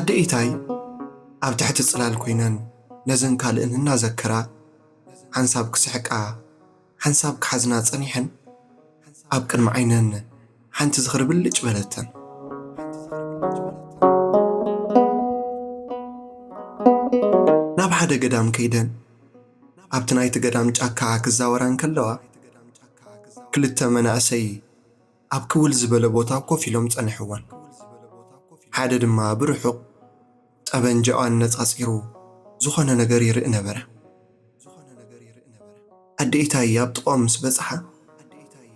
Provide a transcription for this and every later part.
ኣደ ኢታይ ኣብ ትሕቲ ጽላል ኮይነን ነዘን ካልእን እናዘከራ ሓንሳብ ክስሕቃ ሓንሳብ ክሓዝና ጸኒሐን፣ ኣብ ቅድሚ ዓይነን ሓንቲ ዝኽሪ ብልጭ በለተን። ናብ ሓደ ገዳም ከይደን ኣብቲ ናይቲ ገዳም ጫካ ክዛወራ እንከለዋ፣ ክልተ መናእሰይ ኣብ ክውል ዝበለ ቦታ ኮፍ ኢሎም ጸንሕወን። ሓደ ድማ ብርሑቕ ጠበንጃኡ ኣነጻጺሩ ዝኾነ ነገር ይርኢ ነበረ። ኣደ ኢታይ ኣብ ጥቓኦም ምስ በጽሓ፣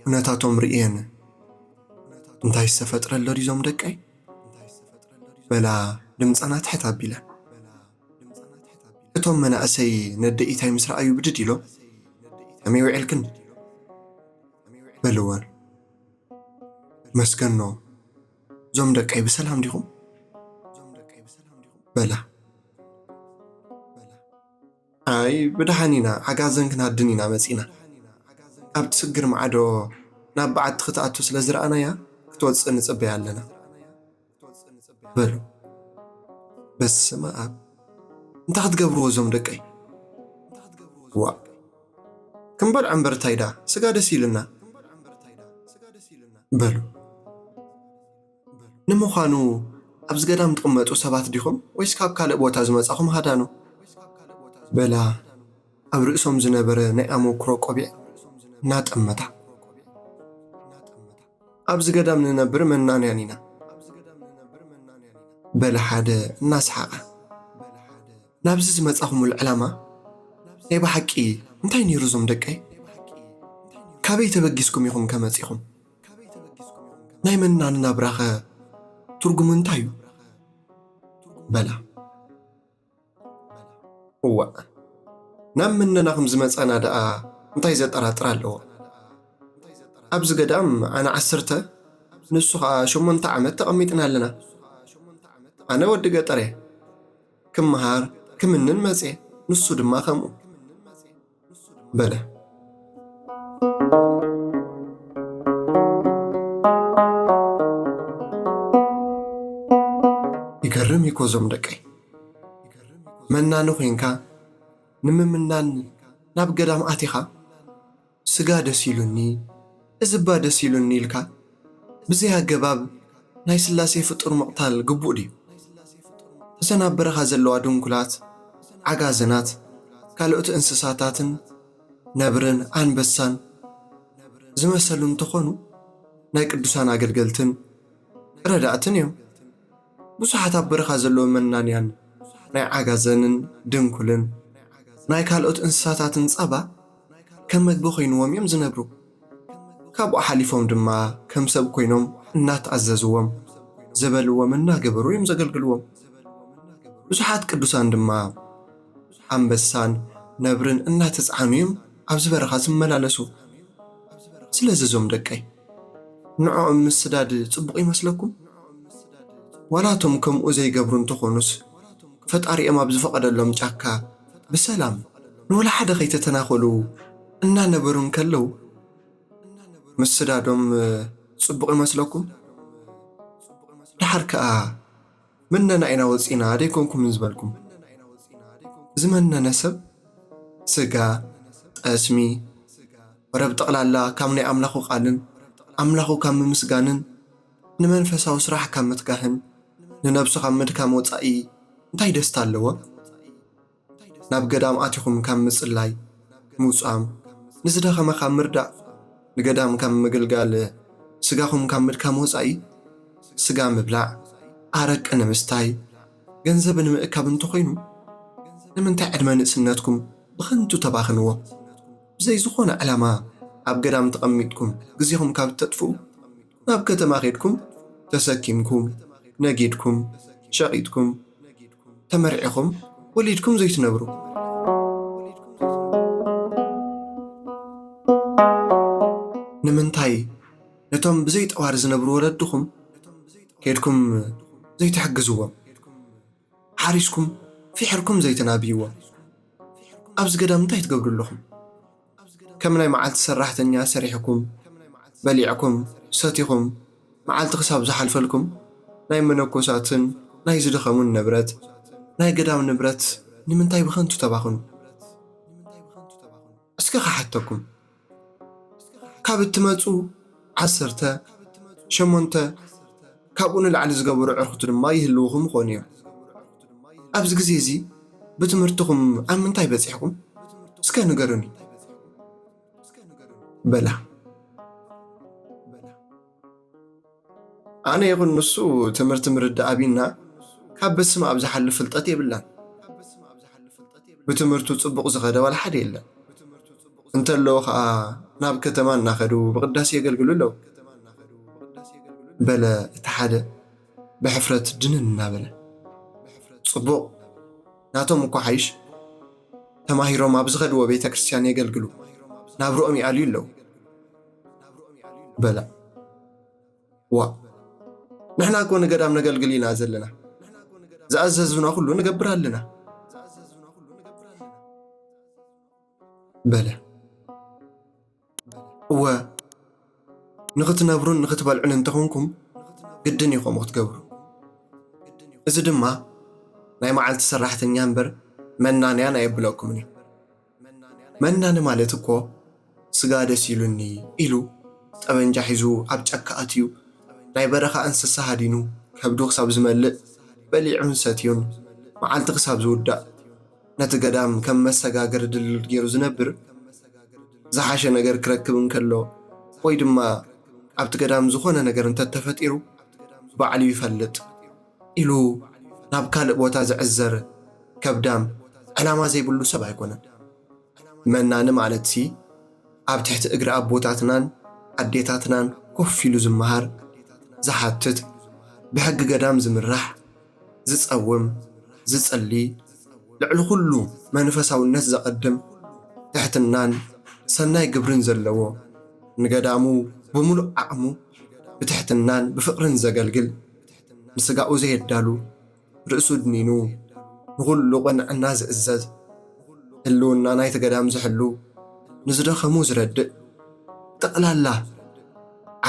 ኩነታቶም ርእየን፣ "እንታይ ዝተፈጥረ ኣሎ ድዩ ዞም ደቀይ?" በላ ድምጸን ኣትሕት ኣቢለን። እቶም መናእሰይ ነደ ኢታይ ምስ ረኣዩ ብድድ ኢሎም፣ "ከመይ ውዒልክን?" በልወን። "መስገኖ፣ ዞም ደቀይ ብሰላም ዲኹም?" በላ። "ኣይ፣ ብደሓን ኢና፣ ዓጋዘን ክናድን ኢና መጺና። ካብቲ ስግር ማዕዶ ናብ በዓቲ ክትኣቱ ስለ ዝረኣናያ፣ ክትወጽእ ንጽበያ ኣለና" በሉ። በስመ ኣብ! እንታይ ክትገብርዎ እዞም ደቀይ? ዋእ! ክንበልዖ እምበር እንታይ ደኣ፣ ስጋ ደስ ኢልና በሉ። ንምዃኑ ኣብዚ ገዳም ትቕመጡ ሰባት ዲኹም ወይስ ካብ ካልእ ቦታ ዝመጻኹም ሃዳኑ? በላ ኣብ ርእሶም ዝነበረ ናይ ኣመክሮ ቆቢዕ እናጠመታ። ኣብዚ ገዳም ንነብር መናንያን ኢና በለ ሓደ እናሰሓቐ። ናብዚ ዝመጻኹምሉ ዕላማ ናይ ብሓቂ እንታይ ነይሩ እዞም ደቀይ? ካበይ ተበጊስኩም ኢኹም ከመጺኹም? ናይ መናን ናብራኸ ትርጉሙ እንታይ እዩ? በላ። እዋእ፣ ናብ መነና ከም ዝመጻና ደኣ እንታይ ዘጠራጥር ኣለዎ? ኣብዚ ገዳም ኣነ ዓሰርተ፣ ንሱ ኸኣ ሸሞንተ ዓመት ተቐሚጥና ኣለና። ኣነ ወዲ ገጠር እየ። ክመሃር፣ ክምንን መጽየ፣ ንሱ ድማ ከምኡ በለ። ይገርም እዩ እኮ እዞም ደቀይ። መናኒ ኮይንካ ንምምናን ናብ ገዳም ኣቲኻ፣ ስጋ ደስ ኢሉኒ፣ እዝባ ደስ ኢሉኒ ኢልካ ብዘይ ኣገባብ ናይ ስላሴ ፍጡር ምቕታል ግቡእ ድዩ? እዘን ኣብ በረኻ ዘለዋ ድንኩላት፣ ዓጋዘናት፣ ካልኦት እንስሳታትን ነብርን ኣንበሳን ዝመሰሉ እንተኾኑ፣ ናይ ቅዱሳን ኣገልገልትን ረዳእትን እዮም። ብዙሓት ኣብ በረኻ ዘለዉ መናንያን ናይ ዓጋዘንን ድንኩልን ናይ ካልኦት እንስሳታትን ጸባ ከም መግቢ ኮይንዎም እዮም ዝነብሩ። ካብኡ ሓሊፎም ድማ ከም ሰብ ኮይኖም እናተኣዘዝዎም፣ ዝበልዎም እናገበሩ እዮም ዘገልግልዎም። ብዙሓት ቅዱሳን ድማ ኣንበሳን ነብርን እናተጻዕኑ እዮም ኣብዚ በረኻ ዝመላለሱ። ስለዚ እዞም ደቀይ፣ ንዕኦም ምስዳድ ጽቡቕ ይመስለኩም? ዋላ እቶም ከምኡ ዘይገብሩ እንተኾኑስ፣ ፈጣሪኦም ኣብ ዝፈቐደሎም ጫካ ብሰላም ንወላ ሓደ ከይተተናኸሉ እናነበሩ እንከለዉ፣ ምስዳዶም ጽቡቕ ይመስለኩም? ደሓር ከኣ መነና ኢና ወጺና ደይኮንኩምን ዝበልኩም። ዝመነነ ሰብ ስጋ፣ ጠስሚ፣ ወረ ብጠቕላላ ካብ ናይ ኣምላኹ ቃልን ኣምላኹ ካብ ምምስጋንን ንመንፈሳዊ ስራሕ ካብ ምትጋህን ንነብሱ ካብ ምድካም ወጻኢ እንታይ ደስታ ኣለዎ? ናብ ገዳም ኣቲኹም ካብ ምጽላይ፣ ምውጻም፣ ንዝደኸመ ካብ ምርዳእ፣ ንገዳም ካብ ምግልጋል፣ ስጋኹም ካብ ምድካም ወጻኢ፣ ስጋ ምብላዕ፣ ኣረቂ ንምስታይ፣ ገንዘብ ንምእካብ እንተኾይኑ፣ ንምንታይ ዕድመ ንእስነትኩም ብኸንቱ ተባኽንዎ? ብዘይ ዝኾነ ዕላማ ኣብ ገዳም ተቐሚጥኩም ግዜኹም ካብ እተጥፍኡ፣ ናብ ከተማ ኬድኩም ተሰኪምኩም፣ ነጊድኩም፣ ሸቒጥኩም፣ ተመርዒኹም፣ ወሊድኩም ዘይትነብሩ? ንምንታይ ነቶም ብዘይ ጠዋሪ ዝነብሩ ወለድኹም ኬድኩም ዘይትሕግዝዎም? ሓሪስኩም፣ ፊሕርኩም ዘይትናብይዎም? ኣብዚ ገዳም እንታይ ትገብሩ ኣለኹም? ከም ናይ መዓልቲ ሰራሕተኛ ሰሪሕኩም፣ በሊዕኩም፣ ሰቲኹም፣ መዓልቲ ክሳብ ዝሓልፈልኩም፣ ናይ መነኮሳትን ናይ ዝደኸሙን ንብረት፣ ናይ ገዳም ንብረት ንምንታይ ብኸንቱ ተባኽኑ? እስከ ክሓተኩም፣ ካብ እትመጹ ዓሰርተ፣ ሸሞንተ፣ ካብኡ ንላዕሊ ዝገበሩ ዕርክቱ ድማ ይህልውኹም ይኾኑ እዮም። ኣብዚ ግዜ እዚ ብትምህርትኹም ኣብ ምንታይ በጺሕኩም? እስከ ንገሩኒ። በላ። ኣነ ይኹን ንሱ ትምህርቲ ምርዳእ ኣቢና ካብ በስመ ኣብ ዝሓልፍ ፍልጠት የብላን። ብትምህርቱ ጽቡቕ ዝኸደ ዋላ ሓደ የለን። እንተለዉ ኸኣ ናብ ከተማ እናኸዱ ብቕዳሴ የገልግሉ ኣለዉ። በለ እቲ ሓደ ብሕፍረት ድንን እናበለ። ጽቡቕ፣ ናቶም እኮ ሓይሽ ተማሂሮም ኣብ ዝኸድዎ ቤተ ክርስቲያን የገልግሉ፣ ናብርኦም ይኣልዩ ኣለዉ። በላ። ዋእ፣ ንሕና እኮ ንገዳም ነገልግል ኢና ዘለና። ዝኣዘዙና ኩሉ ንገብር ኣለና። በለ። እወ፣ ንኽትነብሩን ንኽትበልዑን እንተኾንኩም ግድን እዩ ከምኡ ክትገብሩ። እዚ ድማ ናይ መዓልቲ ሰራሕተኛ እምበር መናንያን ኣየብለኩምን እዩ። መናኒ ማለት እኮ ስጋ ደስ ኢሉኒ ኢሉ ጠበንጃ ሒዙ ኣብ ጫካ ኣትዩ ናይ በረኻ እንስሳ ሃዲኑ ከብዱ ክሳብ ዝመልእ በሊዑን ሰትዩን መዓልቲ ክሳብ ዝውዳእ ነቲ ገዳም ከም መሰጋገሪ ድልድል ገይሩ ዝነብር ዝሓሸ ነገር ክረክብ እንከሎ ወይ ድማ ኣብቲ ገዳም ዝኾነ ነገር እንተተፈጢሩ ባዕሉ ይፈልጥ ኢሉ ናብ ካልእ ቦታ ዝዕዘር ከብዳም ዕላማ ዘይብሉ ሰብ ኣይኮነን። መናኒ ማለትሲ ኣብ ትሕቲ እግሪ ኣቦታትናን ኣዴታትናን ኮፍ ኢሉ ዝመሃር፣ ዝሓትት፣ ብሕጊ ገዳም ዝምራሕ፣ ዝጸውም፣ ዝጽሊ፣ ልዕሊ ኩሉ መንፈሳውነት ዘቐድም፣ ትሕትናን ሰናይ ግብርን ዘለዎ፣ ንገዳሙ ብምሉእ ዓቕሙ ብትሕትናን ብፍቕርን ዘገልግል፣ ንስጋኡ ዘየዳሉ፣ ርእሱ ድኒኑ ንኹሉ ቅንዕና ዝእዘዝ፣ ህልውና ናይቲ ገዳም ዝሕሉ፣ ንዝደኸሙ ዝረድእ፣ ጠቕላላ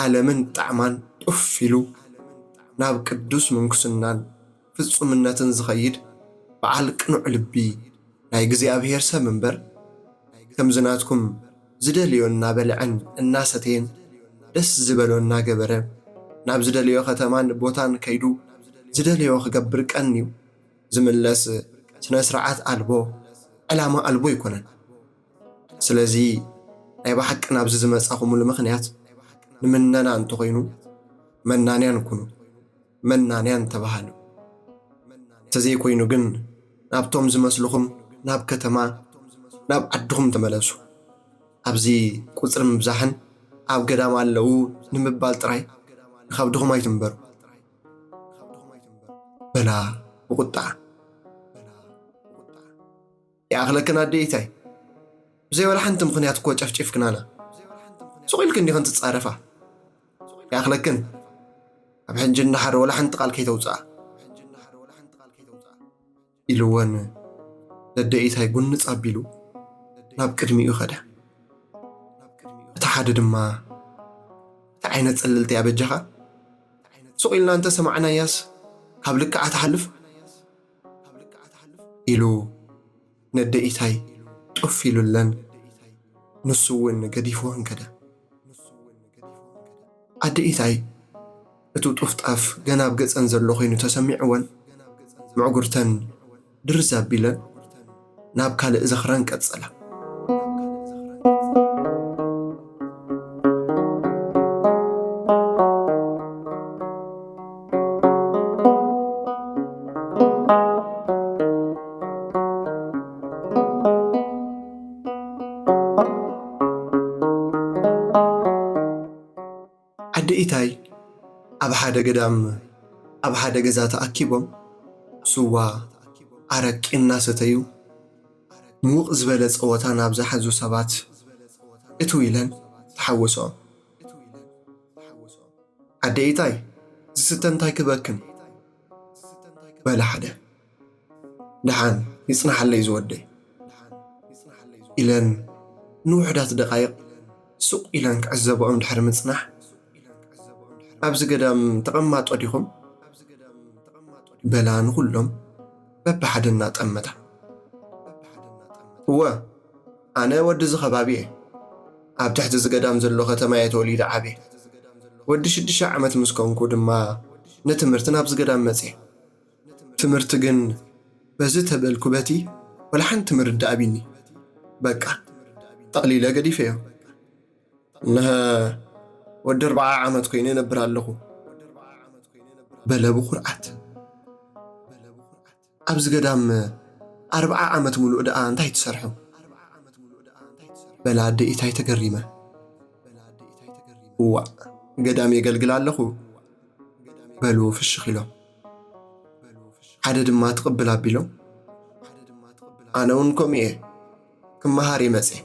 ዓለምን ጣዕማን ጡፍ ኢሉ ናብ ቅዱስ ምንኩስናን ፍጹምነትን ዝኸይድ በዓል ቅኑዕ ልቢ ናይ እግዚኣብሔር ሰብ እምበር፣ ከምዚ ናትኩም ዝደለዮ እናበልዐን እናሰተየን ደስ ዝበሎ እናገበረ ናብ ዝደለዮ ከተማን ቦታን ከይዱ ዝደለዮ ክገብር ቀንዩ ዝምለስ ስነ ስርዓት ኣልቦ ዕላማ ኣልቦ ኣይኮነን። ስለዚ ናይ ብሓቂ ናብዚ ዝመጻኹምሉ ምኽንያት ንምነና እንተኾይኑ መናንያን ኩኑ። መናንያን ተባሃሉ። እንተዘይኮይኑ ግን ናብቶም ዝመስልኹም ናብ ከተማ ናብ ዓድኹም ተመለሱ። ኣብዚ ቁጽሪ ምብዛሕን ኣብ ገዳም ኣለዉ ንምባል ጥራይ ንኸብድኹም ኣይትንበሩ። በላ ብቁጣ። ይኣኽለክን ኣደ ኢታይ፣ ብዘይ ወላ ሓንቲ ምኽንያት እኮ ጨፍጪፍክናና። ሱቕ ኢልክን ዲኽን ትጻረፋ? ይኣኽለክን፣ ኣብ ሕጂ እንድሓር ወላ ሓንቲ ቃል ከይተውጽኣ ኢልወን ነደ ኢታይ ጉንጽ ኣቢሉ ናብ ቅድሚኡ ከደ። እቲ ሓደ ድማ እቲ ዓይነት ጽልልቲ ኣበጃኻ ሱቕ ኢልና እንተ ሰማዕናያስ ካብ ልክዓ ትሓልፍ ኢሉ ነደ ኢታይ ጡፍ ኢሉለን ንሱ እውን ገዲፍወን ከደ። ኣደ ኢታይ እቲ ጡፍጣፍ ገና ኣብ ገጸን ዘሎ ኮይኑ ተሰሚዕወን ምዕጉርተን ድርዝ ኣቢለን ናብ ካልእ ዝኽረን ቀጸላ። ዓዲ ኢታይ ኣብ ሓደ ገዳም ኣብ ሓደ ገዛ ተኣኪቦም ስዋ ኣረቂ እናሰተዩ ምውቕ ዝበለ ጸወታ ናብ ዝሓዙ ሰባት እትው ኢለን ተሓወሶም። ዓዲ ኢታይ ዝስተ እንታይ ክበክን በለ ሓደ። ደሓን ይጽናሓለይ ዝወደይ ኢለን ንውሑዳት ደቓይቕ ሱቕ ኢለን ክዕዘብኦም ድሕሪ ምጽናሕ፣ ኣብዚ ገዳም ተቐማጦ ዲኹም? በላ ንኹሎም በብሓደ እናጠመታ። እወ፣ ኣነ ወዲ እዚ ከባቢ እየ። ኣብ ትሕቲ እዚ ገዳም ዘሎ ከተማ እየ ተወሊደ ዓብየ። ወዲ ሽዱሽተ ዓመት ምስ ኮንኩ ድማ ንትምህርቲ ናብዚ ገዳም መፅየ። ትምህርቲ ግን በዚ ተበልኩ በቲ ወላ ሓንቲ ምርዳእ ኣቢኒ። በቃ፣ ጠቕሊለ ገዲፈዮ። እነሀ ወዲ ኣርብዓ ዓመት ኮይነ እነብር ኣለኹ፣ በለ ብኹርዓት። ኣብዚ ገዳም ኣርብዓ ዓመት ሙሉእ ደኣ እንታይ ትሰርሑ? በላ ኣደ ኢታይ ተገሪመ። እዋእ፣ ገዳም የገልግል ኣለኹ፣ በሉ ፍሽኽ ኢሎም። ሓደ ድማ ትቕብል ኣቢሎም። ኣነ እውን ከምኡ እየ፣ ክመሃር እየ መፅየ።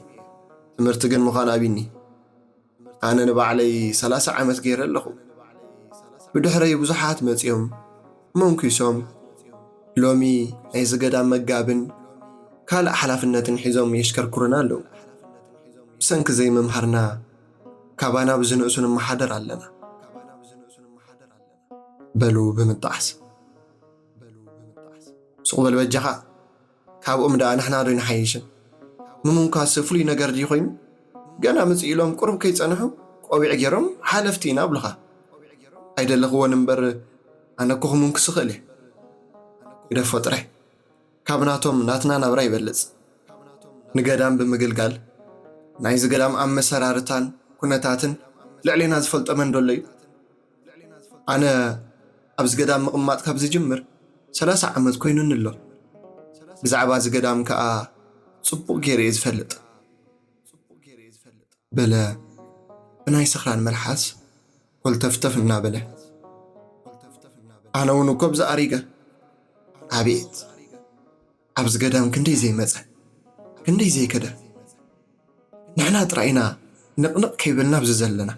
ትምህርቲ ግን ምዃን ኣቢኒ። ኣነ ንባዕለይ ሰላሳ ዓመት ገይረ ኣለኹ። ብድሕረይ ብዙሓት መፅዮም፣ መንኩሶም፣ ሎሚ ናይዚ ገዳም መጋብን ካልእ ሓላፍነትን ሒዞም የሽከርክሩና ኣለዉ። ብሰንኪ ዘይምምሃርና ካባና ብዝንእሱ ንመሓደር ኣለና፣ በሉ ብምጥዓስ። ሱቕ በል በጃኻ፣ ካብኦም ደኣ ንሕና ዶ ይንሓይሽን? ምምንኳስ ፍሉይ ነገር ድዩ ኮይኑ? ገና ምጽእ ኢሎም ቁሩብ ከይጸንሑ ቆቢዕ ገይሮም ሓለፍቲ ኢና ኣብሉኻ። ኣይደለኽዎን እምበር ኣነ እኮ ክምንኩስ እኽእል እየ። ግደፎ ጥራይ። ካብ ናቶም ናትና ናብራ ይበልጽ። ንገዳም ብምግልጋል ናይዚ ገዳም ኣመሰራርታን ኩነታትን ልዕሌና ዝፈልጦ መን ደሎ እዩ? ኣነ ኣብዚ ገዳም ምቕማጥ ካብ ዝጅምር ሰላሳ ዓመት ኮይኑኒ ኣሎ። ብዛዕባ እዚ ገዳም ከኣ ጽቡቕ ገይረ እየ ዝፈልጥ፣ በለ ብናይ ስኽራን መልሓስ ኮልተፍተፍ እናበለ። ኣነ እውን እኮ ብዚ ኣሪገ። ኣቤት፣ ኣብዚ ገዳም ክንደይ ዘይመጸ፣ ክንደይ ዘይከደ። ንሕና ጥራይ ኢና ንቕንቕ ከይበልና ኣብዚ ዘለና፣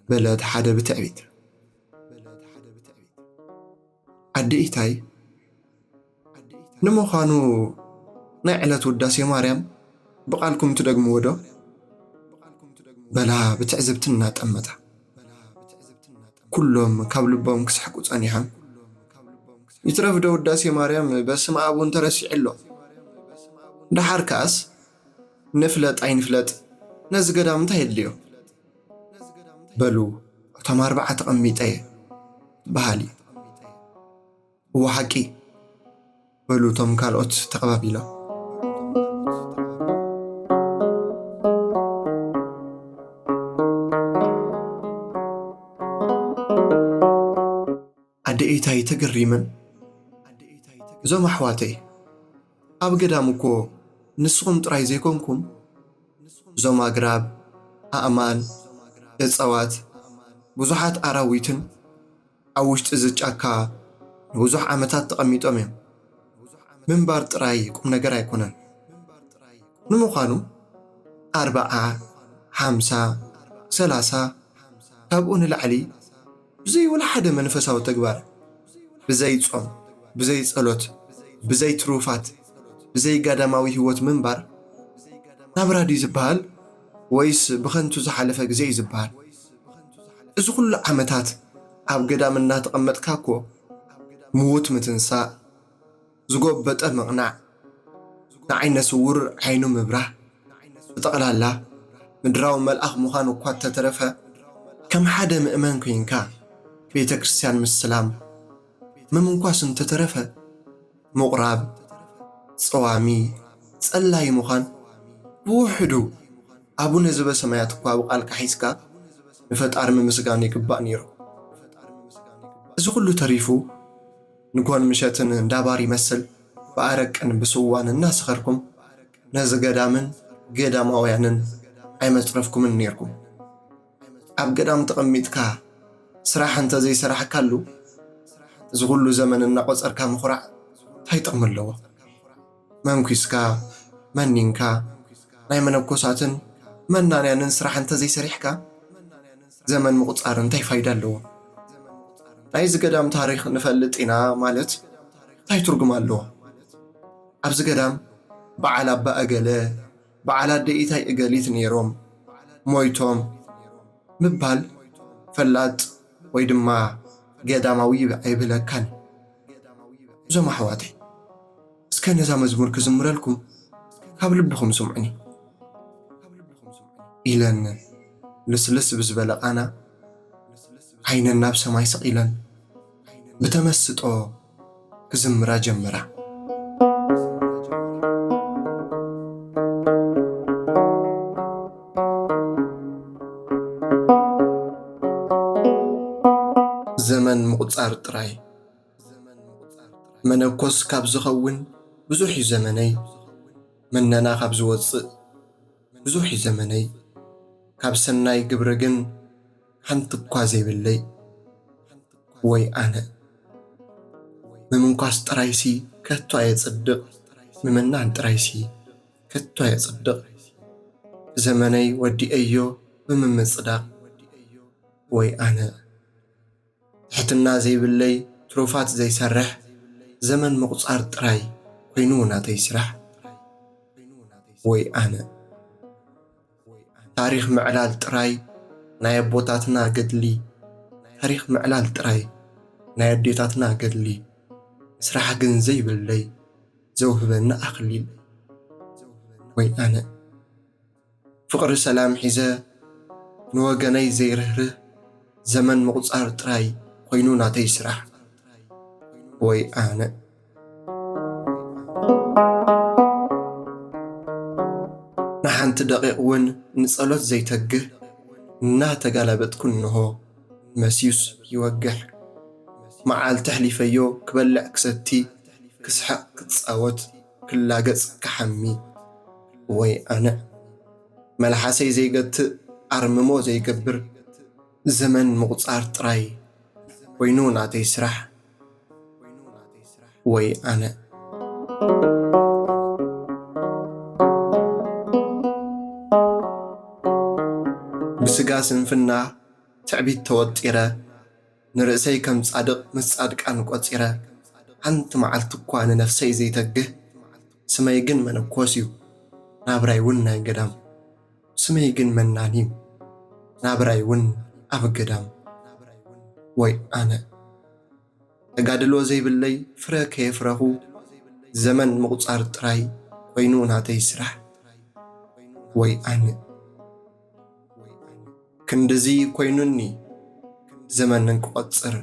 በለ እቲ ሓደ ብትዕቢት። ኣደ ኢታይ፣ ንምዃኑ ናይ ዕለት ውዳሴ ማርያም ብቓልኩም ትደግምዎ ዶ? በላ ብትዕዝብቲ እናጠመታ። ኩሎም ካብ ልቦም ክስሕቁ ጸኒሖም። ይትረፍ ዶ ውዳሴ ማርያም በስመ ኣብ እውን ተረሲዑ ኣሎ። ደሓር ከኣስ ንፍለጥ ኣይንፍለጥ ነዚ ገዳም እንታይ የድልዮ? በሉ እቶም ኣርባዓ ተቐሚጠ እየ በሃሊ። እወ ሓቂ፣ በሉ እቶም ካልኦት ተቐባቢሎም። ኣደ ኢታይ ተገሪመን፣ እዞም ኣሕዋተይ፣ ኣብ ገዳም እኮ ንስኹም ጥራይ ዘይኮንኩም፣ እዞም ኣግራብ፣ ኣእማን፣ እጸዋት፣ ብዙሓት ኣራዊትን ኣብ ውሽጢ እዚ ጫካ ንብዙሕ ዓመታት ተቐሚጦም እዮም። ምንባር ጥራይ ቁም ነገር ኣይኮነን። ንምዃኑ ኣርብዓ፣ ሓምሳ፣ ሰላሳ፣ ካብኡ ንላዕሊ ብዘይ ወላ ሓደ መንፈሳዊ ተግባር፣ ብዘይ ጾም፣ ብዘይ ጸሎት፣ ብዘይ ትሩፋት፣ ብዘይ ገዳማዊ ህይወት ምንባር ናብራ ድዩ ዝበሃል? ወይስ ብኸንቱ ዝሓለፈ ግዜ እዩ ዝበሃል? እዚ ኩሉ ዓመታት ኣብ ገዳም እናተቐመጥካ እኮ ምዉት ምትንሳእ፣ ዝጎበጠ ምቕናዕ፣ ንዓይነ ስዉር ዓይኑ ምብራህ፣ ብጠቕላላ ምድራዊ መልኣኽ ምዃን እኳ እንተተረፈ፣ ከም ሓደ ምእመን ኮይንካ ቤተ ክርስቲያን ምስላም፣ ምምንኳስ እንተተረፈ ምቑራብ፣ ጸዋሚ፣ ጸላይ ምዃን፣ ብውሕዱ ኣቡነ ዘበሰማያት እኳ ብቓልካ ሒዝካ ንፈጣሪ ምምስጋን ይግባእ ነይሩ። እዚ ኩሉ ተሪፉ ንጎን ምሸትን እንዳባር ይመስል ብኣረቅን ብስዋን እናሰኸርኩም ነዚ ገዳምን ገዳማውያንን ኣይመጽረፍኩምን ነይርኩም። ኣብ ገዳም ተቐሚጥካ ስራሕ እንተ ዘይሰራሕካሉ፣ እዚ ኩሉ ዘመን እናቖጸርካ ምኹራዕ እንታይ ጥቕሚ ኣለዎ? መንኲስካ፣ መኒንካ፣ ናይ መነኮሳትን መናንያንን ስራሕ እንተ ዘይሰሪሕካ፣ ዘመን ምቑጻር እንታይ ፋይዳ ኣለዎ? ናይዚ ገዳም ታሪኽ ንፈልጥ ኢና ማለት እንታይ ትርጉም ኣለዎ? ኣብዚ ገዳም በዓል ኣባ እገለ፣ በዓል ኣደ ኢታይ እገሊት ነይሮም፣ ሞይቶም ምባል ፈላጥ ወይ ድማ ገዳማዊ ኣይብለካን። እዞም ኣሕዋተይ፣ እስከ ነዛ መዝሙር ክዝምረልኩም ካብ ልብኹም ስምዑኒ። ኢለን ልስልስ ብዝበለ ቃና ዓይነን ናብ ሰማይ ሰቒለን ብተመስጦ ክዝምራ ጀመራ። ዘመን ምቑጻር ጥራይ። መነኮስ ካብ ዝኸውን ብዙሕ እዩ ዘመነይ። መነና ካብ ዝወጽእ ብዙሕ እዩ ዘመነይ። ካብ ሰናይ ግብሪ ግን ሓንቲ እኳ ዘይብለይ። ወይ ኣነ። ምምንኳስ ጥራይሲ ከቶ ኣየጽድቕ፣ ምምናን ጥራይሲ ከቶ ኣየጽድቕ። ዘመነይ ወዲኤዮ ብምምጽዳቕ። ወይ ኣነ። ትሕትና ዘይብለይ፣ ትሩፋት ዘይሰርሕ፣ ዘመን ምቑጻር ጥራይ ኮይኑ ናተይ ስራሕ። ወይ ኣነ። ታሪኽ ምዕላል ጥራይ ናይ ኣቦታትና ገድሊ፣ ታሪኽ ምዕላል ጥራይ ናይ ኣዴታትና ገድሊ፣ ስራሕ ግን ዘይብለይ ዘውህበኒ ኣኽሊል። ወይ ኣነ። ፍቕሪ ሰላም ሒዘ ንወገነይ ዘይርህርህ፣ ዘመን ምቑጻር ጥራይ ኮይኑ ናተይ ስራሕ። ወይ ኣነ። ንሓንቲ ደቂቕ እውን ንጸሎት ዘይተግህ፣ እናተጋላበጥኩ እንሆ መሲዩስ ይወግሕ። መዓልቲ ኣሕሊፈዮ ክበልዕ ክሰቲ፣ ክስሕቕ ክጻወት ክላገጽ ክሓሚ። ወይ ኣነ። መልሓሰይ ዘይገትእ ኣርምሞ ዘይገብር፣ ዘመን ምቑጻር ጥራይ ኮይኑ ናተይ ስራሕ። ወይ ኣነ። ብስጋ ስንፍና ትዕቢት ተወጢረ፣ ንርእሰይ ከም ጻድቕ ምስ ጻድቃን ቆጺረ፣ ሓንቲ መዓልቲ እኳ ንነፍሰይ ዘይተግህ፣ ስመይ ግን መነኮስ እዩ፣ ናብራይ እውን ናይ ገዳም። ስመይ ግን መናን እዩ፣ ናብራይ እውን ኣብ ገዳም። ወይ ኣነ። ተጋድሎ ዘይብለይ ፍረ ከየፍረኹ፣ ዘመን ምቑጻር ጥራይ ኮይኑ ናተይ ስራሕ። ወይ ኣነ። ክንድዚ ኮይኑኒ ዘመን እንክቆጽር፣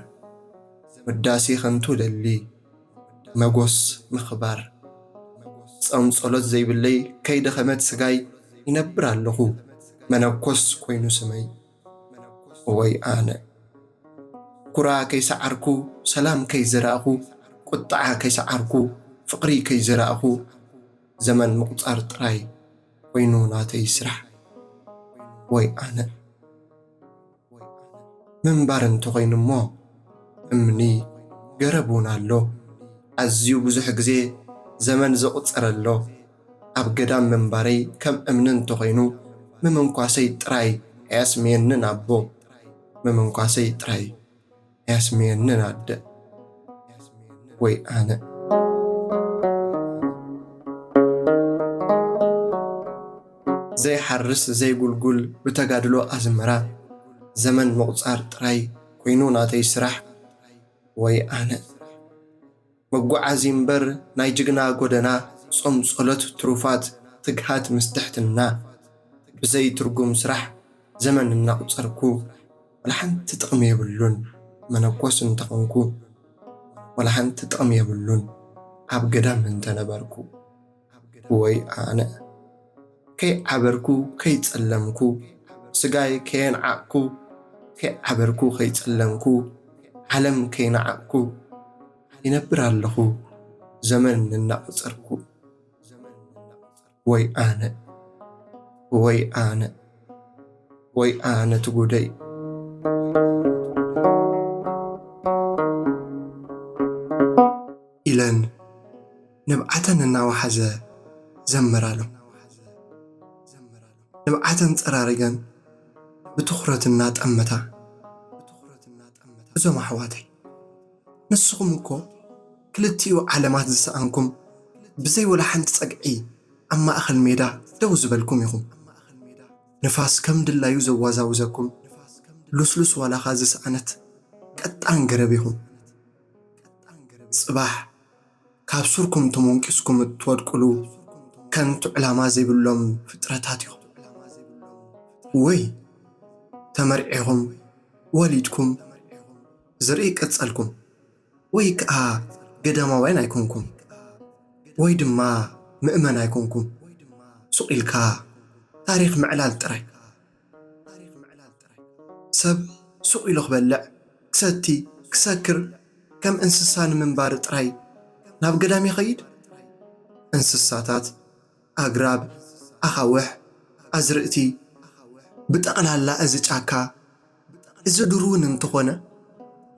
ውዳሴ ከንቱ ደሊ፣ መጎስ ምኽባር። ጾም ጸሎት ዘይብለይ ከይደኸመት ስጋይ ይነብር ኣለኹ፣ መነኮስ ኮይኑ ስመይ። ወይ ኣነ። ኩራ ከይሰዓርኩ፣ ሰላም ከይዘራእኹ፣ ቁጥዓ ከይሰዓርኩ፣ ፍቕሪ ከይዘራእኹ፣ ዘመን ምቑጻር ጥራይ ኮይኑ ናተይ ስራሕ። ወይ ኣነ። ምንባር እንተኾይኑ እሞ እምኒ ገረብ እውን ኣሎ። ኣዝዩ ብዙሕ ግዜ ዘመን ዘቑጸረ ኣሎ። ኣብ ገዳም ምንባረይ ከም እምኒ እንተኾይኑ፣ ምምንኳሰይ ጥራይ ኣያስምየንን ኣቦ፣ ምምንኳሰይ ጥራይ ኣያስምየንን ኣደ። ወይ ኣነ። ዘይሓርስ ዘይጉልጉል ብተጋድሎ ኣዝመራ፣ ዘመን ምቑጻር ጥራይ ኮይኑ ናተይ ስራሕ። ወይ ኣነ። መጓዓዚ እምበር ናይ ጅግና ጎደና፣ ጾም ጸሎት ትሩፋት ትግሃት ምስ ትሕትና። ብዘይ ትርጉም ስራሕ ዘመን እናቑጸርኩ፣ ዋላ ሓንቲ ጥቕሚ የብሉን መነኮስ እንተኾንኩ፣ ዋላ ሓንቲ ጥቕሚ የብሉን ኣብ ገዳም እንተነበርኩ። ወይ ኣነ። ከይዓበርኩ ከይጸለምኩ፣ ስጋይ ከየንዓቕኩ፣ ከይዓበርኩ ከይጸለምኩ፣ ዓለም ከይነዓቕኩ፣ ይነብር ኣለኹ ዘመን እናቖጸርኩ። ወይ ኣነ፣ ወይ ኣነ፣ ወይ ኣነ ትጉደይ። ኢለን ንብዓተን እናወሓዘ ዘመራሉ። ንብዓተን ጸራሪገን ብትኹረት እናጠመታ፣ እዞም ኣሕዋተይ፣ ንስኹም እኮ ክልቲኡ ዓለማት ዝሰኣንኩም፣ ብዘይ ወላ ሓንቲ ጸግዒ ኣብ ማእከል ሜዳ ደው ዝበልኩም ኢኹም። ንፋስ ከም ድላዩ ዘዋዛውዘኩም፣ ልስሉስ ዋላኻ ዝሰኣነት፣ ቀጣን ገረብ ኢኹም። ጽባሕ ካብ ሱርኩም ተሞንቂስኩም እትወድቁሉ ከንቱ ዕላማ ዘይብሎም ፍጥረታት ኢኹም። ወይ ተመርዒኹም፣ ወሊድኩም፣ ዝርኢ ቀጸልኩም፣ ወይ ከኣ ገዳማውያን ኣይኮንኩም፣ ወይ ድማ ምእመን ኣይኮንኩም። ሱቕ ኢልካ ታሪኽ ምዕላል ጥራይ። ሰብ ሱቕ ኢሉ ክበልዕ፣ ክሰቲ፣ ክሰክር፣ ከም እንስሳ ንምንባር ጥራይ ናብ ገዳም ይኸይድ። እንስሳታት፣ ኣግራብ፣ ኣኻውሕ፣ ኣዝርእቲ፣ ብጠቕላላ እዚ ጫካ፣ እዚ ዱር እውን እንተኾነ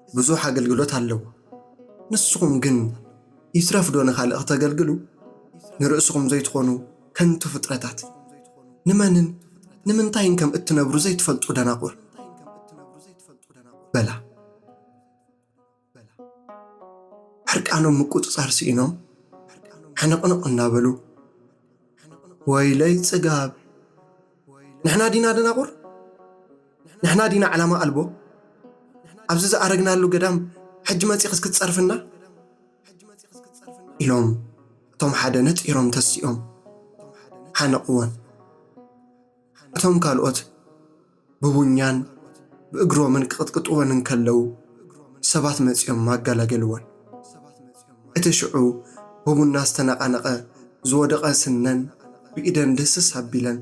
ብዙሕ ኣገልግሎት ኣለዎ። ንስኹም ግን ይትረፍዶ ንኻልእ ክተገልግሉ? ንርእስኹም ዘይትኾኑ ከንቱ ፍጥረታት፣ ንመንን ንምንታይን ከም እትነብሩ ዘይትፈልጡ ደናቁር። በላ። ሕርቃኖም ምቁጽጻር ስኢኖም ሕንቕንቕ እናበሉ፣ "ወይለይ ጽጋብ፣ ንሕና ዲና ደናቁር? ንሕና ዲና ዕላማ ኣልቦ? ኣብዚ ዝኣረግናሉ ገዳም ሕጂ መጺኽስ ክትጸርፍና?" ኢሎም እቶም ሓደ ነጢሮም ተሲኦም ሓነቕወን። እቶም ካልኦት ብቡኛን ብእግሮምን ክቕጥቅጥወን እንከለዉ፣ ሰባት መጺኦም ኣገላገልወን። እቲ ሽዑ ብቡና ዝተነቓነቐ ዝወደቐ ስነን ብኢደን ድህስስ ኣቢለን፣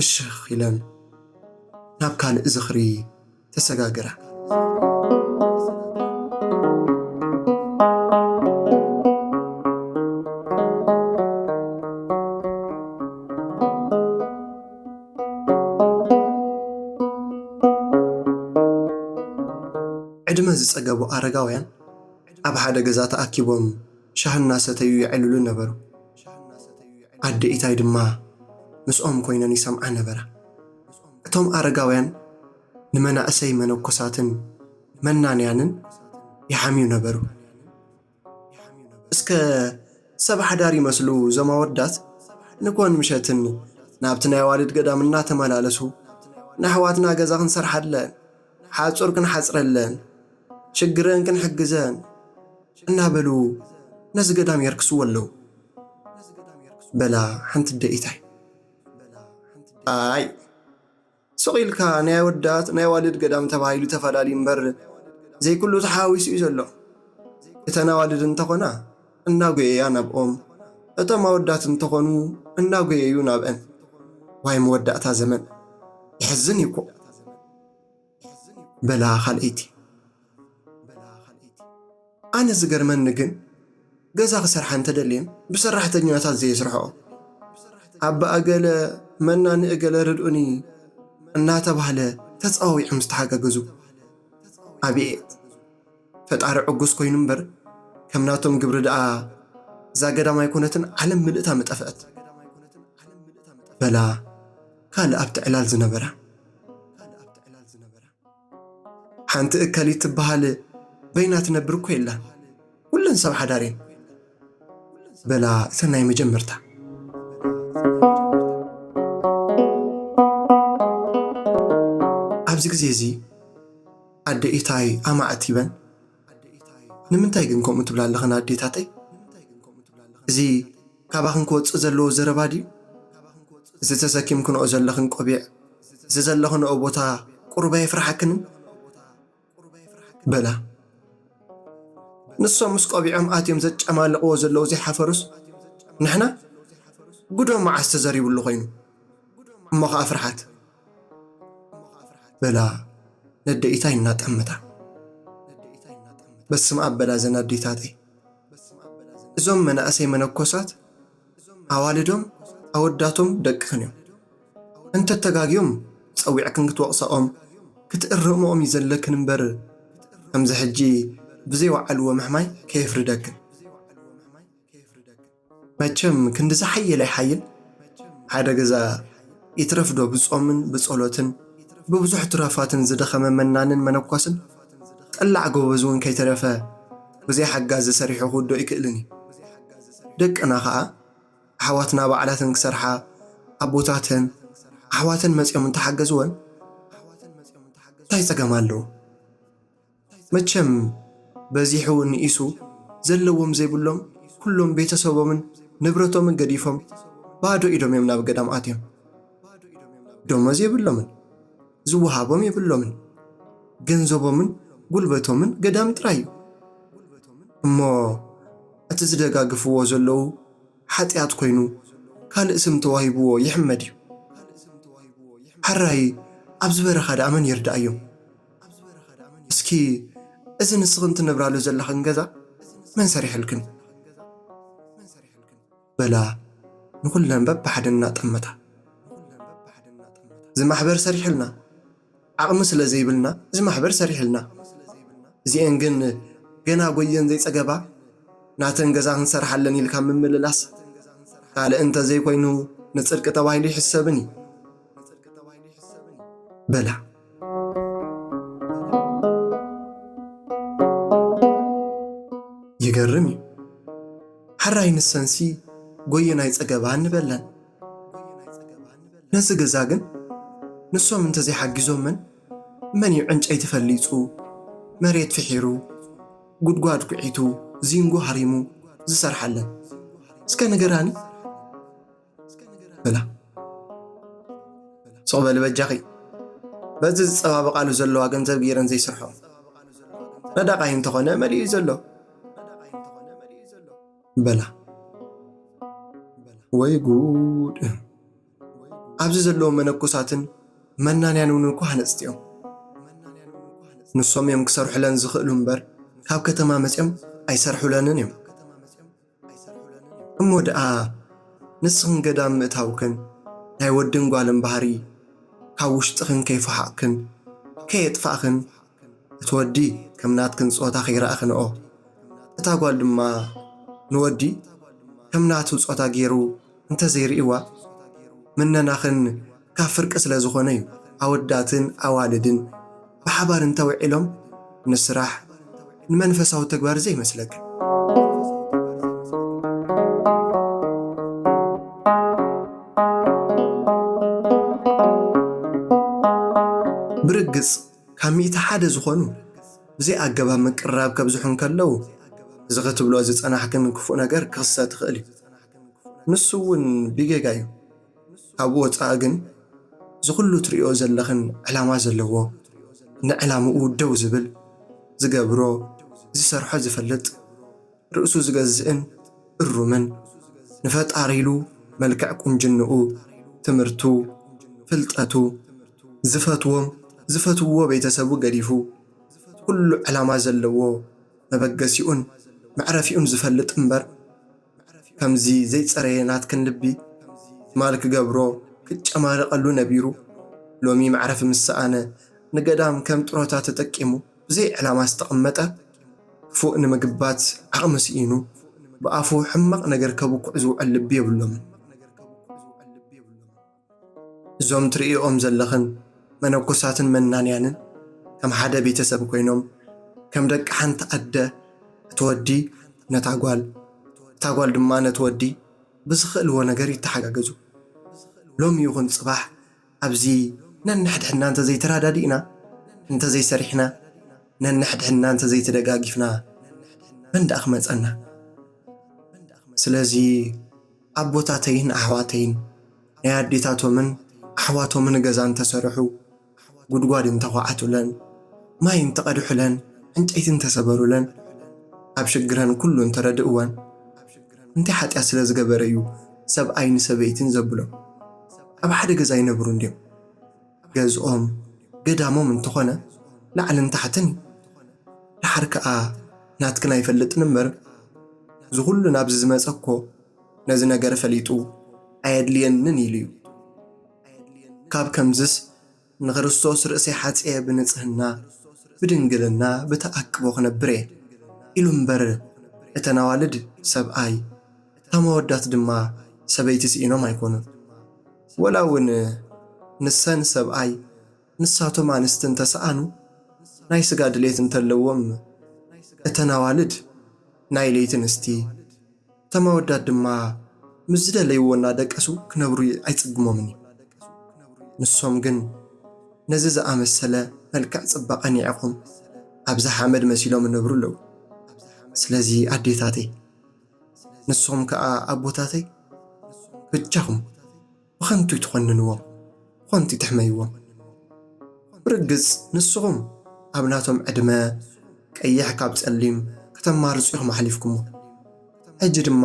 እሽኽ ኢለን ናብ ካልእ ዝኽሪ ተሰጋግራ። ዕድመ ዝጸገቡ ኣረጋውያን ኣብ ሓደ ገዛ ተኣኪቦም ሻሂ እናሰተዩ የዕልሉ ነበሩ። ኣደ ኢታይ ድማ ምስኦም ኮይነን ይሰምዓ ነበራ። እቶም ኣረጋውያን ንመናእሰይ መነኮሳትን መናንያንን ይሓምዩ ነበሩ። "እስከ ሰብ ሓዳር ይመስሉ እዞም ኣወዳት፣ ንኮን ምሸትን ናብቲ ናይ ኣዋልድ ገዳም እናተመላለሱ፣ ንኣሕዋትና ገዛ ክንሰርሓለን፣ ሓጹር ክንሓጽረለን፣ ሽግረን ክንሕግዘን" እናበሉ ነዚ ገዳም የርክስዎ ኣለዉ። በላ ሓንቲ ኣደ ኢታይ። ኣይ፣ ስቕ ኢልካ ናይ ኣወዳት ናይ ኣዋልድ ገዳም ተባሂሉ ተፈላልዩ እምበር፣ ዘይኩሉ ተሓዋዊሱ እዩ ዘሎ። እተን ኣዋልድ እንተኾና እናጎየያ ናብኦም፣ እቶም ኣወዳት እንተኾኑ እናጎየዩ ናብአን። ዋይ መወዳእታ ዘመን፣ የሕዝን እዩ እኮ። በላ ካልኣይቲ። ኣነ ዝገርመኒ ግን፣ ገዛ ክሰርሓ እንተደልየን ብሰራሕተኛታት ዘየስርሕኦ፣ ኣባ እገለ መናኒ እገለ ርድኡኒ እናተባህለ ተጸዋዊዖም ዝተሓጋገዙ። ኣቤት ፈጣሪ ዕጉስ ኮይኑ እምበር፣ ከም ናቶም ግብሪ ደኣ እዛ ገዳም ኣይኮነትን ዓለም ምልእታ ምጠፍአት። በላ ካልእ ኣብቲ ዕላል ዝነበራ። ሓንቲ እከሊት ትበሃል በይና ትነብር እኮ የላን፣ ኩለን ሰብ ሓዳር እየን። በላ እተን ናይ መጀመርታ። ኣብዚ ግዜ እዚ ኣደ ኢታይ ኣማዕቲበን፣ "ንምንታይ ግን ከምኡ ትብላ ኣለኽን ኣዴታተይ? እዚ ካባኽን ክወጽእ ዘለዎ ዘረባ ድዩ? እዚ ተሰኪምክንኦ ዘለኽን ቆቢዕ፣ እዚ ዘለኽንኦ ቦታ ቁሩብ ኣየፍርሓክንን?" በላ። "ንሶም ምስ ቆቢዖም ኣትዮም ዘጨማልቕዎ ዘለዉ ዘይሓፈሩስ፣ ንሕና ጉዶም መዓስ ተዘሪቡሉ ኮይኑ? እሞ ኸኣ ፍርሓት?" በላ ነደ ኢታይ እናጠመታ። በስመ ኣብ በላ እዘን ኣዴታተይ። እዞም መናእሰይ መነኮሳት ኣዋልዶም፣ ኣወዳቶም፣ ደቅኽን እዮም። እንተተጋግዮም ጸዊዕክን ክትወቕሳኦም፣ ክትእርምኦም እዩ ዘለክን እምበር፣ ከምዚ ሕጂ ብዘይወዓልዎ ምሕማይ ከየፍርደክን። መቸም ክንዲ ዝሓየለ ይሓይል፣ ሓደ ገዛ ይትረፍዶ ብጾምን ብጸሎትን ብብዙሕ ትሩፋትን ዝደኸመ መናንን መነኮስን፣ ጠላዕ ጎበዝ እውን ከይተረፈ ብዘይ ሓጋዚ ሰሪሑ ክውድኦ ኣይክእልን እዩ። ደቅና ኸኣ ኣሕዋትና ባዕላተን ክሰርሓ፣ ኣቦታተን ኣሕዋተን መጺኦም እንተሓገዝወን እንታይ ጸገም ኣለዎ? መቸም በዚሑ ንኢሱ ዘለዎም ዘይብሎም ኩሎም ቤተሰቦምን ንብረቶምን ገዲፎም ባዶ ኢዶም እዮም ናብ ገዳም ኣትዮም። ደሞዝ የብሎምን፣ ዝወሃቦም የብሎምን። ገንዘቦምን ጉልበቶምን ገዳም ጥራይ እዩ። እሞ እቲ ዝደጋግፍዎ ዘለዉ ሓጢኣት ኮይኑ ካልእ ስም ተዋሂብዎ ይሕመድ እዩ። ሕራይ ኣብዚ በረኻ ደኣ መን ይርዳእዮም? እስኪ እዚ ንስኽን ትነብራሉ ዘለኽን ገዛ መን ሰሪሕልክን? በላ ንኹለን በብሓደ እናጠመታ። እዚ ማሕበር ሰሪሕልና፣ ዓቕሚ ስለ ዘይብልና እዚ ማሕበር ሰሪሕልና። እዚኤን ግን ገና ጎየን ዘይጸገባ ናተን ገዛ ክንሰርሓለን ኢልካ ምምልላስ ካልእ እንተ ዘይኮይኑ ንጽድቂ ተባሂሉ ይሕሰብን እዩ። በላ። ይገርም እዩ። ሕራይ ንሰንሲ ጎየን ኣይጸገባን ንበለን። ነዚ ገዛ ግን ንሶም እንተዘይሓጊዞመን መን እዩ ዕንጨይቲ ፈሊጹ፣ መሬት ፍሒሩ፣ ጉድጓድ ኩዒቱ፣ ዚንጎ ሃሪሙ ዝሰርሓለን? እስከ ንገራኒ። በላ። ሱቕ በሊ በጃኺ። በዚ ዝጸባበቓሉ ዘለዋ ገንዘብ ገይረን ዘይሰርሖ። ነዳቓይ እንተኾነ መሊኡ እዩ ዘሎ። በላ። ወይ ጉድ! ኣብዚ ዘለዉ መነኮሳትን መናንያን እውን እኮ ሃነጽቲ እዮም። ንሶም እዮም ክሰርሑለን ዝኽእሉ እምበር ካብ ከተማ መጺኦም ኣይሰርሑለንን እዮም። እሞ ደኣ ንስኽን ገዳም ምእታውክን ናይ ወድን ጓልን ባህሪ ካብ ውሽጥኽን ከይፈሓቕክን ከየጥፋእኽን እቲ ወዲ ከም ናትክን ጾታ ከይረኣኽንኦ፣ እታ ጓል ድማ ንወዲ ከም ናቱ ጾታ ገይሩ እንተዘይርእይዋ፣ ምነናኽን ካብ ፍርቂ ስለ ዝኾነ እዩ። ኣወዳትን ኣዋልድን ብሓባር እንተውዒሎም ንስራሕ፣ ንመንፈሳዊ ተግባር ዘይመስለክን። ብርግጽ ካብ ሚእቲ ሓደ ዝኾኑ ብዘይ ኣገባብ ምቅርራብ ከብዝሑ እንከለዉ፣ እዚ ክትብሎ ዝጸናሕክን ክፉእ ነገር ክኽሰት ይኽእል እዩ። ንሱ እውን ብጌጋ እዩ። ካብኡ ወጻኢ ግን እዚ ኩሉ ትርእዮ ዘለኽን ዕላማ ዘለዎ፣ ንዕላምኡ ደው ዝብል፣ ዝገብሮ፣ ዝሰርሖ ዝፈልጥ፣ ርእሱ ዝገዝእን እሩምን፣ ንፈጣሪ ኢሉ መልክዕ ቁንጅንኡ፣ ትምህርቱ፣ ፍልጠቱ፣ ዝፈትዎም ዝፈትውዎ ቤተሰቡ ገዲፉ፣ ኩሉ ዕላማ ዘለዎ፣ መበገሲኡን መዕረፊኡን ዝፈልጥ እምበር፣ ከምዚ ዘይጸረየ ናትክን ልቢ ትማል ክገብሮ ክጨማለቐሉ ነቢሩ፣ ሎሚ መዕረፊ ምስ ሰኣነ ንገዳም ከም ጥሮታ ተጠቂሙ ብዘይ ዕላማ ዝተቐመጠ፣ ክፉእ ንምግባት ዓቕሚ ስኢኑ ብኣፉ ሕማቕ ነገር ከብኩዕ ዝውዕል ልቢ የብሎምን። እዞም ትርእይኦም ዘለኽን መነኮሳትን መናንያንን ከም ሓደ ቤተሰብ ኮይኖም ከም ደቂ ሓንቲ ኣደ እቲ ወዲ ነታ ጓል እታ ጓል ድማ ነቲ ወዲ ብዝኽእልዎ ነገር ይተሓጋገዙ። ሎሚ ይኹን ጽባሕ ኣብዚ ነንሕድሕድና እንተዘይተራዳዲእና እንተዘይሰሪሕና ነንሕድሕድና እንተዘይተደጋጊፍና መን ደኣ ክመጸና? ስለዚ ኣቦታተይን ኣሕዋተይን ናይ ኣዴታቶምን ኣሕዋቶምን ገዛ እንተሰርሑ፣ ጉድጓድ እንተዃዓቱለን፣ ማይ እንተቐድሑለን፣ ዕንጨይቲ እንተሰበሩለን፣ ኣብ ሽግረን ኩሉ እንተረድእወን፣ እንታይ ሓጢኣት ስለ ዝገበረ እዩ ሰብኣይ ንሰበይትን ዘብሎ? ኣብ ሓደ ገዛ ይነብሩ እንድዮም። ገዝኦም ገዳሞም እንተኾነ ላዕልን ታሕትን እዩ። ደሓር ከኣ ናትክን ኣይፈልጥን እምበር፣ እዚ ኩሉ ናብዚ ዝመጸ እኮ ነዚ ነገር ፈሊጡ ኣየድልየንን ኢሉ እዩ። ካብ ከምዝስ ንክርስቶስ ርእሰይ ሓጽየ ብንጽህና ብድንግልና ብተኣቅቦ ክነብር እየ ኢሉ እምበር፣ እተን ኣዋልድ ሰብኣይ፣ እቶም ኣወዳት ድማ ሰበይቲ ስኢኖም ኣይኮኑን። ወላ እውን ንሰን ሰብኣይ ንሳቶም ኣንስቲ እንተሰኣኑ ናይ ስጋ ድሌት እንተለዎም፣ እተን ኣዋልድ ናይ ለይቲ ኣንስቲ፣ እቶም ኣወዳት ድማ ምስ ዝደለይዎ እናደቀሱ ክነብሩ ኣይጽግሞምን እዩ። ንሶም ግን ነዚ ዝኣመሰለ መልክዕ ጽባቐ ኒዕኹም፣ ኣብዛ ሓመድ መሲሎም እነብሩ ኣለዉ። ስለዚ ኣዴታተይ፣ ንስኹም ከኣ ኣቦታተይ፣ በጃኹም ብኸንቱ ኣይትኾንንዎም፣ ብኸንቱ ኣይትሕመይዎም። ብርግጽ ንስኹም ኣብ ናቶም ዕድመ ቀይሕ ካብ ጸሊም ከተማርጹ ኢኹም ኣሕሊፍኩሞ። ሕጂ ድማ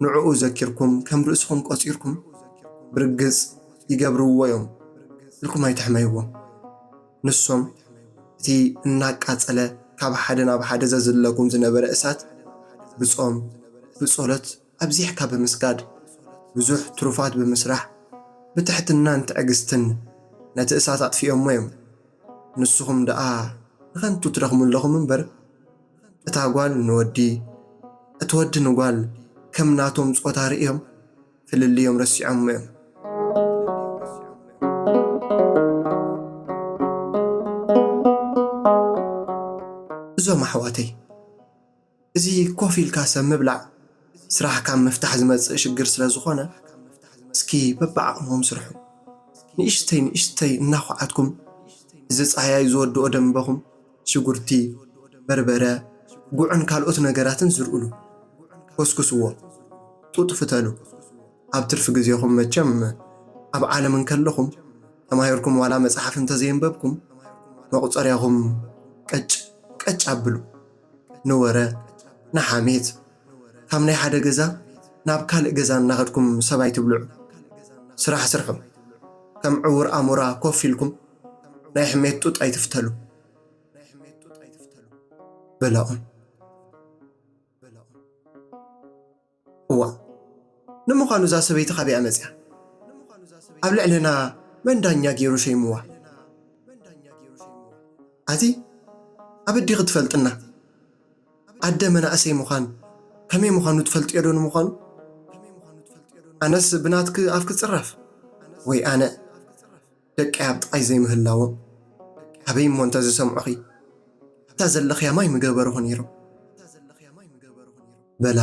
ንዕኡ ዘኪርኩም ከም ርእስኹም ቆጺርኩም ብርግጽ ይገብርዎ እዮም ኢልኩም ኣይትሕመይዎም። ንሶም እቲ እናቃጸለ ካብ ሓደ ናብ ሓደ ዘዝለኩም ዝነበረ እሳት ብጾም፣ ብጸሎት፣ ኣብዚሕካ ብምስጋድ፣ ብዙሕ ትሩፋት ብምስራሕ፣ ብትሕትናን ትዕግስትን ነቲ እሳት ኣጥፊኦሞ እዮም። ንስኹም ደኣ ንኸንቱ ትደኽሙ ኣለኹም እምበር፣ እታ ጓል ንወዲ፣ እቲ ወዲ ንጓል ከም ናቶም ጾታ ርእዮም ፍልልዮም ረሲዖሞ እዮም። እዞም ኣሕዋተይ፣ እዚ ኮፍ ኢልካ ሰብ ምብላዕ ስራሕ ካብ ምፍታሕ ዝመጽእ ሽግር ስለ ዝኾነ፣ እስኪ በብዓቕምኹም ስርሑ። ንእሽተይ ንእሽተይ እናኹዓትኩም፣ እዚ ጻህያይ ዝወድኦ ደንበኹም ሽጉርቲ፣ በርበረ፣ ጉዕን ካልኦት ነገራትን ዝርኡሉ። ኮስኩስዎ፣ ጡጥ ፍተሉ። ኣብ ትርፊ ግዜኹም መቸም ኣብ ዓለም እንከለኹም ተማሂርኩም ዋላ መጽሓፍ እንተዘየንበብኩም መቑጸርያኹም ቀጭ ቀጭ ኣብሉ። ንወረ፣ ንሓሜት፣ ካብ ናይ ሓደ ገዛ ናብ ካልእ ገዛ እናኸድኩም ሰብ ኣይትብልዑ። ስራሕ ስርሑ። ከም ዕውር ኣሞራ ኮፍ ኢልኩም ናይ ሕሜት ጡጥ ኣይትፍተሉ። በላኦም። እዋ፣ ንምዃኑ እዛ ሰበይቲ ካበይ መጽያ? ኣብ ልዕልና መን ዳኛ ገይሩ ሸይምዋ? ኣቲ ኣብ ኣዲኺ ትፈልጥና። ኣደ መናእሰይ ምዃን ከመይ ምዃኑ ትፈልጥዮ ዶ ንምዃኑ? ኣነስ ብናትኪ ኣፍ ክጽረፍ ወይ ኣነ ደቀይ ኣብ ጥቓይ ዘይምህላዎም ኣበይ እሞ እንተ ዝሰምዑኺ እታ ዘለኽያ ማይ ምገበርኹ ነይሮም። በላ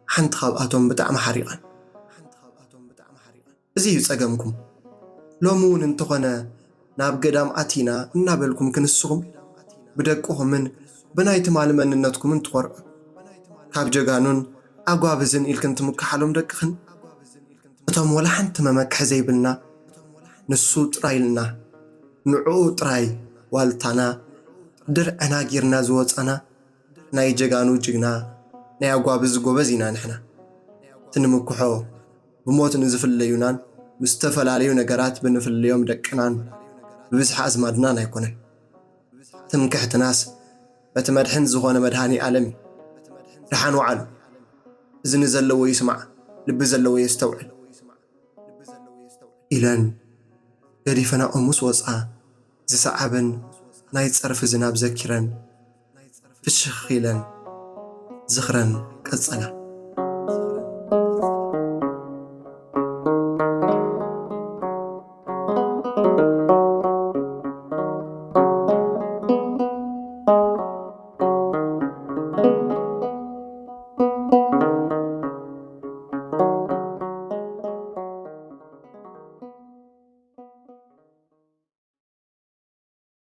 ሓንቲ ካብኣቶም ብጣዕሚ ሓሪቓን። እዚ እዩ ጸገምኩም። ሎሚ እውን እንተኾነ ናብ ገዳም ኣቲና እናበልኩም ክንስኹም ብደቅኹምን ብናይ ትማሊ መንነትኩምን ትኾርዑ። ካብ ጀጋኑን ኣጓብዝን ኢልክን ትምክሓሎም ደቅኽን እቶም ወላ ሓንቲ መመክሒ ዘይብልና ንሱ ጥራይ ኢልና ንዕኡ ጥራይ ዋልታና ድርዕና ጌርና ዝወጻና ናይ ጀጋኑ ጅግና ናይ ኣጓብዝ ጎበዝ ኢና ንሕና። ትንምክሖ ብሞት ንዝፍለዩናን ብዝተፈላለዩ ነገራት ብንፍለዮም ደቅናን ብብዝሒ ኣዝማድናን ኣይኮነን። ትምክሕትናስ በቲ መድሕን ዝኾነ መድሃኒ ኣለም እዩ። ደሓን ወዓሉ። እዝኒ ዘለዎ ይስማዕ፣ ልቢ ዘለዎ የስተውዕል። ኢለን ገዲፈናኦ ምስ ወጻ ዝሰዓበን ናይ ጸርፊ ዝናብ ዘኪረን ፍሽኽ ኢለን ዝኽረን ቀጸላ።